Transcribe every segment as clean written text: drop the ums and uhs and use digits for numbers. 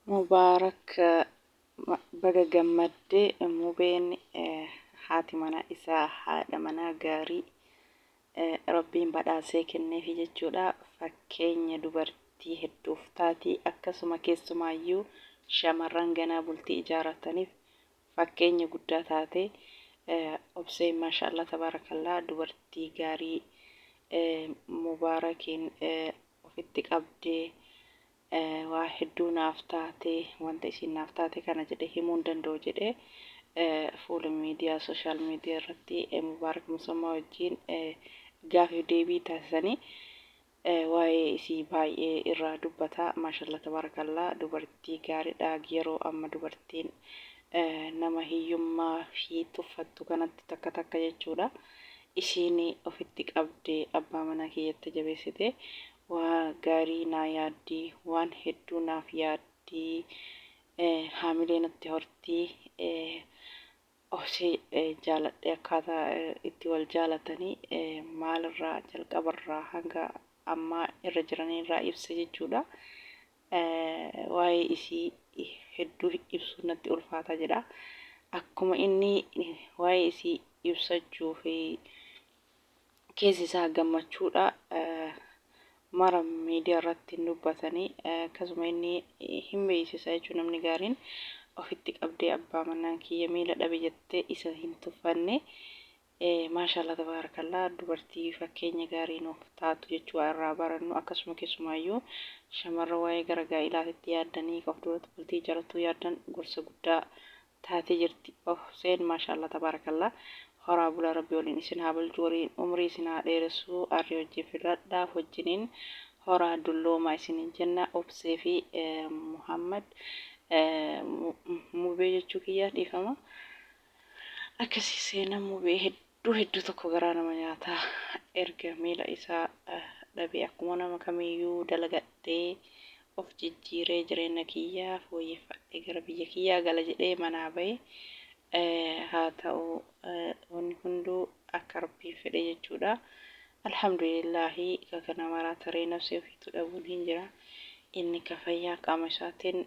Mubaarak baga gammadde. Mubeen haati manaa isaa haadha manaa gaarii Rabbiin badhaasee kenneefi jechuudha. Fakkeenya dubartii hedduuf taati, akkasuma keessumaayyuu shamarran ganaa bultii ijaarataniif fakkeenya guddaa taate. Obseen maashaallah tabaarakallaa dubartii gaarii Mubaarakiin ofitti qabdee waa hedduu naaf taate, wanta isiin naaf taate kana jedhe himuu hin danda'u jedhe fuula miidiyaa social media irratti Mubaarak Musammaa wajjiin gaafiif deebii taasisanii waa'ee isii baay'ee irraa dubbata. Maashaallah tabaarakallaa dubartii gaariidha. Yeroo amma dubartiin nama hiyyummaa fi tuffattu kanatti takka takka jechuudha. Isiin ofitti qabdee abbaa manaa kiyyatti jabeessite waa gaarii naa yaaddi, waan hedduu naaf yaaddi, haamilee natti horti, obsee jaaladhe akkaataa itti wal jaalatanii maalirraa jalqabarraa hanga ammaa irra jiraniirraa ibsa jechuudha. Waa'ee isii hedduu ibsuun natti ulfaata jedha. Akkuma inni waa'ee isii ibsachuu fi keessi isaa gammachuudha mara miidiyaa irratti hin dubbatanii, akkasuma inni hin beeksisa jechuun namni gaariin ofitti qabdee abbaa manaa kiyya miila dhabe jettee isa hin tuffanne. Maashaallah tabaarakallaa dubartii fakkeenya gaarii nuuf taatu jechuu waa irraa barannu, akkasuma keessumaayyuu shamarra waa'ee gara gaa'ilaatitti yaaddanii of duratti bultii ijaarratuu yaaddan gorsa guddaa taatee jirti obseen. Maashaallah tabaarakallaa horaa bulaa, rabbi waliin isin haa bulchu, waliin umrii isin haa dheeressu, arrii wajjin filadhaa, wajjiniin horaa dulloomaa isinin jenna. Obsee fi Muhammad Mubee jechuu kiyyaa dhiifama. Akkasii seenaa Mubee hedduu hedduu tokko garaa nama nyaataa. Erga miila isaa dhabee akkuma nama kamiyyuu dalagadhee of jijjiiree jireenya kiyyaa fooyyeffadhee gara biyya kiyyaa gala jedhee manaa bahe. Haa ta'u, wanni hunduu akka Rabbiin fedhe jechuudha. Alhamdulillaahi ka kana maraa taree nafsee ofiitu dhabuun hin jira. Inni ka fayyaa qaama isaatiin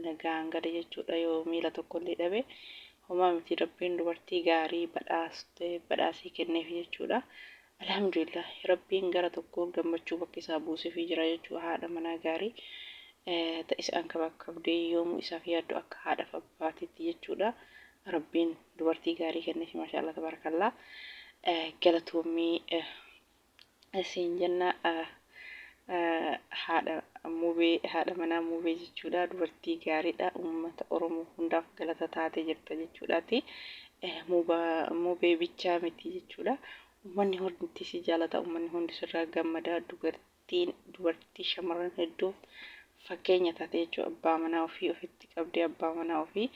nagaan gale jechuudha, yoo miila tokkollee dhabe homaa miti, Rabbiin dubartii gaarii badhaaste badhaasee kenneef jechuudha. Alhamdulillah Rabbiin gara tokkoon gammachuu bakka isaa buusefii jira jechuudha. Haadha manaa gaarii ta isa ankabaakkabdee yoomuu isaaf yaaddu akka haadhaaf abbaatitti jechuudha. Rabbiin dubartii gaarii kenneef, maashaallah tabarakallah. Galatoommii siin jenna haadha Mubee, haadha manaa Mubee jechuudha. Dubartii gaariidha, uummata Oromoo hundaaf galata taatee jirta jechuudhaati. Mubee bichaa miti jechuudha. Uummanni hundi si jaalata, uummanni hundi sirraa gammada. Dubartiin dubartii shamarran hedduuf fakkeenya taate jechuudha. Abbaa manaa ofii ofitti qabdee, abbaa manaa ofii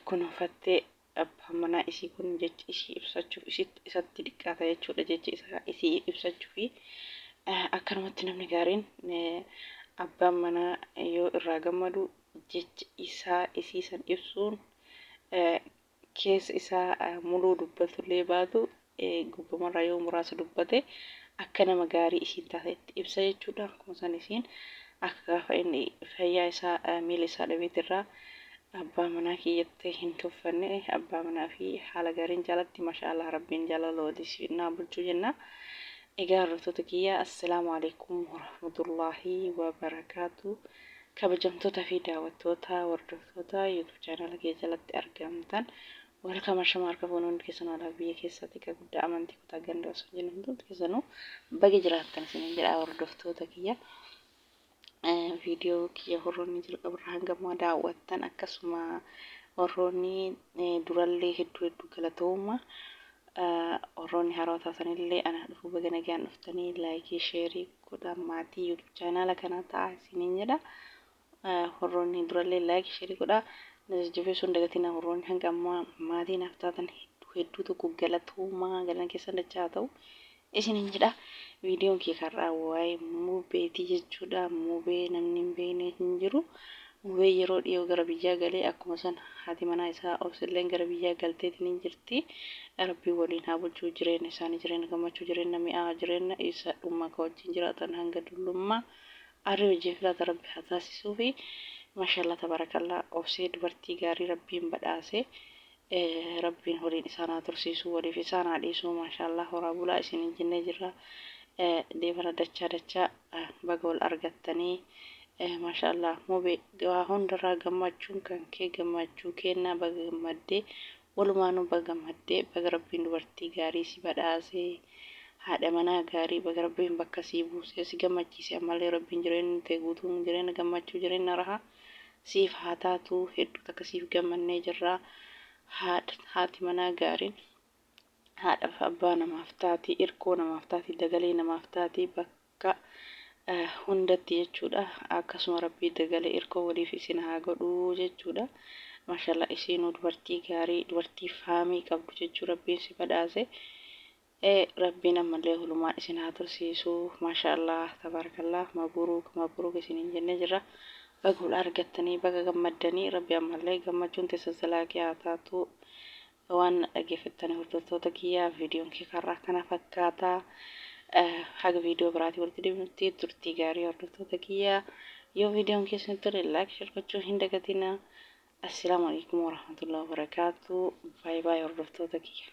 kunuunfattee, abbaan manaa isii kun jechi isii ibsachuuf isatti dhiqqaata jechuudha, jechi isaa isii ibsachuufi. Akkanumatti namni gaariin abbaan manaa yoo irraa gammadu jechi isaa isii san ibsuun keessa isaa muluu dubbatullee baatu, gubbamarraa yoo muraasa dubbate akka nama gaarii isiin taatetti ibsa jechuudha. Akkuma san isiin akka gaafa inni fayyaa isaa miila isaa dhabeetirraa abbaa manaa kiyyatti hin tuffanne, abbaa manaa fi haala gaariin jaalatti. Masha Allah, Rabbiin jaalala walii isin haa bulchuu jenna. Egaa hordoftoota kiyya, assalaamu alaikum warahmatullaahi wabarakaatu. Kabajamtoota fi daawwattoota hordoftoota YouTube chaanala kiyya jalatti argamtan, welcome, ashama harka fuune hundi keessanuu, alaa biyya keessatti ka guddaa amantii kutaa ganda osoo hin jenne hundumti keessanuu baga jiraattan isiniin jedha. Hordoftoota kiyya, viidiyoo kiyya warroonni jalqabarraa hanga ammaa daawwattan, akkasuma warroonni durallee hedduu hedduu galatooma. Warroonni haarawaa taatanillee ana dhufuu, baga nagaan dhuftanii. Like, share godhaa, maatii YouTube chaanaala kanaa ta'a isiniin jedha. Warroonni durallee like, share godhaa na jajjabeessuun dagatinaa. Warroonni hanga ammaa maatii naaf taatan hedduu hedduu tokko galatoomaa, galan keessan dachaa haa ta'u isiniin jedha. Viidiyoon kee karraa waa'ee Mubeetii jechuudha. Mubee namni hin beekne hin jiru. Mubee yeroo dhiyoo gara biyyaa galee, akkuma san haati manaa isaa Obsilleen gara biyyaa galteetiin hin jirti. Rabbiin waliin haa bulchuu jireenya isaanii, jireenya gammachuu, jireenya mi'aa, jireenya isa dhuma ka wajjin jiraatan hanga dullummaa arrii wajjin filata Rabbi haa taasisuu fi Maashaallah tabarakallah obsee dubartii gaarii rabbiin badhaase rabbiin waliin isaan haa tursiisu waliif isaan haa dhiisu maashaallah horaa bulaa isiniin jennee jirra deebana dachaa dachaa baga wal argattanii maashaallah mube waa hundarraa gammachuun kan kee gammachuu keennaa baga gammaddee walumaanuu baga gammaddee baga rabbiin dubartii gaarii si badhaase haadha manaa gaarii baga rabbiin bakka sii buusee si gammachiise ammallee rabbiin jireenya tee guutuun jireenya gammachuu jireenya rahaa siif haa taatu hedduu takka siif gammannee jirra haati manaa gaariin haadhaaf abbaa namaaf taati irkoo namaaf taati dagalee namaaf taati bakka hundatti jechuudha akkasuma rabbii dagalee irkoo waliif isin haa godhuu jechuudha maashaallah isiinuu dubartii gaarii dubartii faamii qabdu jechuu rabbiin si badhaase Ee rabbiin ammallee hulumaan isin haa tursiisu masha Allah tabaarakallah maburuuk maburuuk isiniin jennee jirra baga wal argattanii baga gammaddanii rabbi ammallee gammachuun teessan zalaaqii haa taatu waan na dhageeffattanii hordoftoota kiyyaa viidiyoon kee karraa kana fakkaata haga viidiyoo biraatii walitti deebinutti turtii gaarii hordoftoota kiyyaa yoo viidiyoon keessan tole like share gochuu hin dagatinaa assalaamu alaikum warahmatullahi wabarakaatu baay baay hordoftoota kiyya.